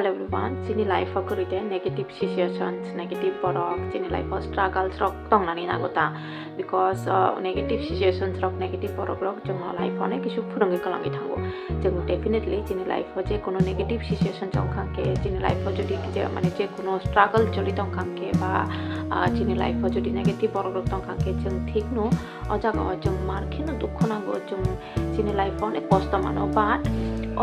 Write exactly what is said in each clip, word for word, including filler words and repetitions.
Everyone, chini life o kwrwi de negative situations, negative borok, chini life o struggles rok tongnani nango ta, because, uh, negative situations rok, negative borok rok chwngno life o onek kisu phwrwngwi kwlangwi thango. Chwng definitely chini life o je kuno negative situation chong khang khe, chini life o jodi je, mane, je kuno struggle choli tong khang khe ba, uh, chini life o jodi negative borok rok tong khang khe, chwng thik no o jaga o chwng mar kheno dukho nango, chwng chini life o onek kosto mano, but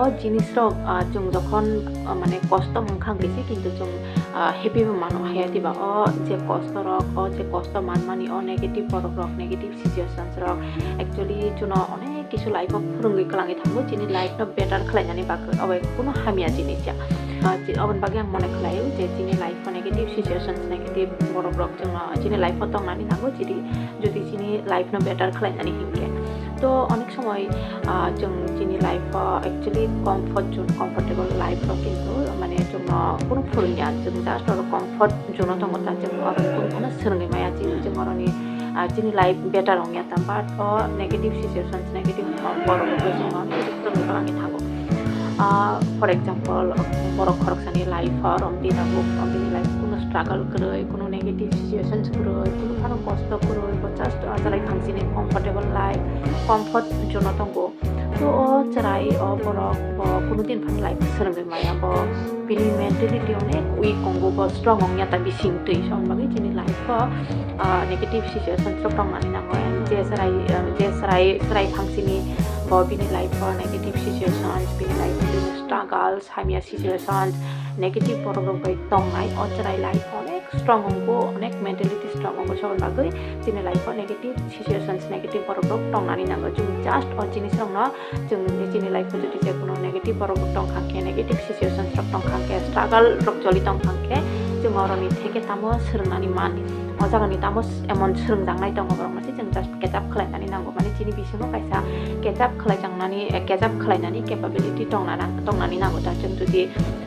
o jinis rok, ah, chwng jokhon, ah, mane kosto mangkhang bisi, kintu chwng, ah, happy bo mano haya diba. O je kosto rok, o je kosto manmani, o negative borok rok, negative situations rok, actually chuno onek kisu life o phwrwngwi kwlangwi thango, chini life no better khlainani bagwi, obo kuno hamya jinis ya. Ah, chi-, oboni bagwi ang mone khlaio je chini life o negative situations, negative borok rok chwngno chini life o tongnani nango, chini jodi chini life no better khlainani hinkhe. To onek somoi, ah, chwng chini life o actually comfort zone, comfortable life rok kintu, mane, chwngno kuno phwrwngya, chwng just oro comfort zone o tongo ta, chwng oro kuno phano swrwngwi maya, chini, chwng oroni, ah, chini life better wngya ta, but o negative situations, negative, ah, borok rok chwngno phwrwngwi kwlangwi thango. Ah, for example, borok khoroksani life o romdi tabuk, romdini life kuno struggle kwrwi, kuno negative situations kwrwi, kuno phano kosto kwrwi, bo just, ah, chwrai phangsini comfortable life, comfort zone o tongo. To o chwrai, o borok bo kuno din phano life swrwngwi maya, bo bini mentality onek weak wngo, bo strong wngya ta bising twi. Song bagwi chini life o, ah, negative situations rok tongnani nango. Je chwrai, ah, je chwrai, chwrai phangsini bo bini life o negative situations, bini life o bini struggles, hamya situations, negative borok rok bai tongnai, o chwrai life o onek strong wngo, onek mentality strong wngo, song bagwi chini life o negative situations, negative borok rok tongnani nango. Chwng just o jinis rokno chwng chini life o jodi je kuno negative borok rok tong kha khe, negative situations rok tong kha khe, struggle rok choli tong kha khe, chwng oroni theke tamo swrwngnani man, o jagani tamo emon swrwngjaknai tongo borok no se chwng just catch up khlainani nango, mane chini bisingo kaisa catch up khlaijaknani, eh, catch up khlainani capability tongna nang-, tongnani nango ta. Chwng jodi,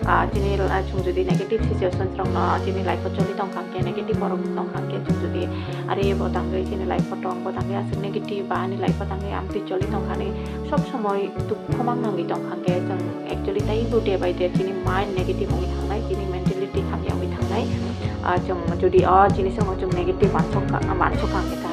ah, chini, ah, chwng jodi negative situations rokno chini life o choli tong kha khe, negative borok tong kha khe, chwng jodi are bo tangwi chini life o tong, bo tangwi aswk negative ba ani life o tangwi amtwi choli tong kha ni, sob somoi dukho mang nangwi tong kha khe, chwng actually tei bo day by day chini mind negative wngwi thangnai, chini mentality hamya wngwi thangnai. Ah, chwng jodi o jinis rokno chwng negative mansok kha, mansok kha hwnkhe ta,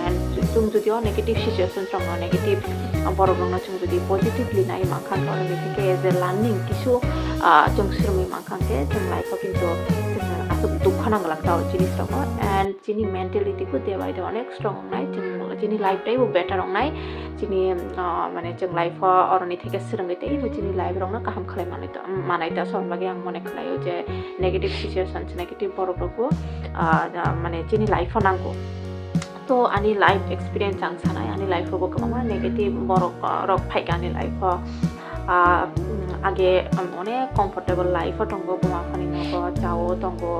chwng jodi o negative situations rokno, negative, ah, borok rokno chwng jodi positively nai mankha hwnkhe, oro bisi khe as a learning kisu, ah, chwng swrwngwi mankha hwnkhe, chwng life o kintu chwng aswk dukho nang glak ta o jinis rokno, and chini mentality bo day by day onek strong wngnai, chwng chini life tei bo better wngnai, chini, ah, mane chwng life o oroni theke swrwngwi tei bo chini life rokno kaham khlai manwi. Manai ta, song bagwi ang mone khlaio je negative situations, negative borok rokbo, ah, ah, mane chini life o nango. To ani life experience ang sanai, ani life o bo kwbangma negative borok, ah, rok phaikha ani life o. Ah, mm, age ang onek comfortable life o tongo, buma phani nogo, chao tongo,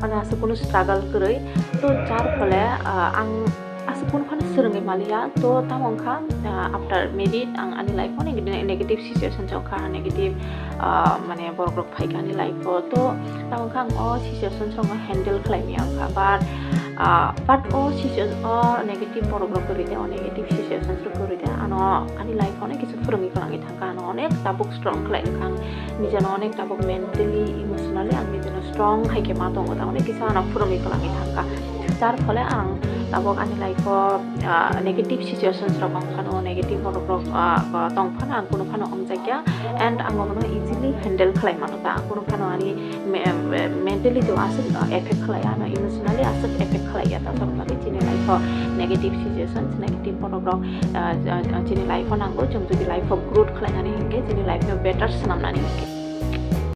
ani aswk kunu struggle kwrwi. To jar phole, ah, ang aswk kunu phano swrwngwi maliya. To tamo wngkha, ah, after married ang ani life o neg-, negative situation chok kha, negative, ah, mane borok rok phaikha ani life o. To tamo wngkha ang o situations rokno handle khlai maya wngkha, but, ah, but o situation, o negative borok rok kwrwi de, o negative situations rok kwrwi de, ano ani life o onek kisu phwrwngwi kwlangwi thangkha, ano onek tabuk strong khlai wngkha ang, nijano onek tabuk mentally, emotionally ang nijano strong hai khe ma tongo, ta onek kisa ano phwrwngwi kwlangwi thangkha. Jar phole ang tabuk ani life o, ah, negative situations rok wng phano, negative borok rok, ah, tong phano ang kunu phano wngjakya, and ang obono easily handle khlai mano ta, ang kunu phano ani me-, me-, mentality o aswk, ah, effect khlai ya, ano emotionally aswk effect khlai ya, ta, aboni bagwi chini life o negative situations, negative borok rok, ah, ah, chini life o nango, chwng jodi life o growth khlainani hinkhe, chini life no better swnamnani hinkhe.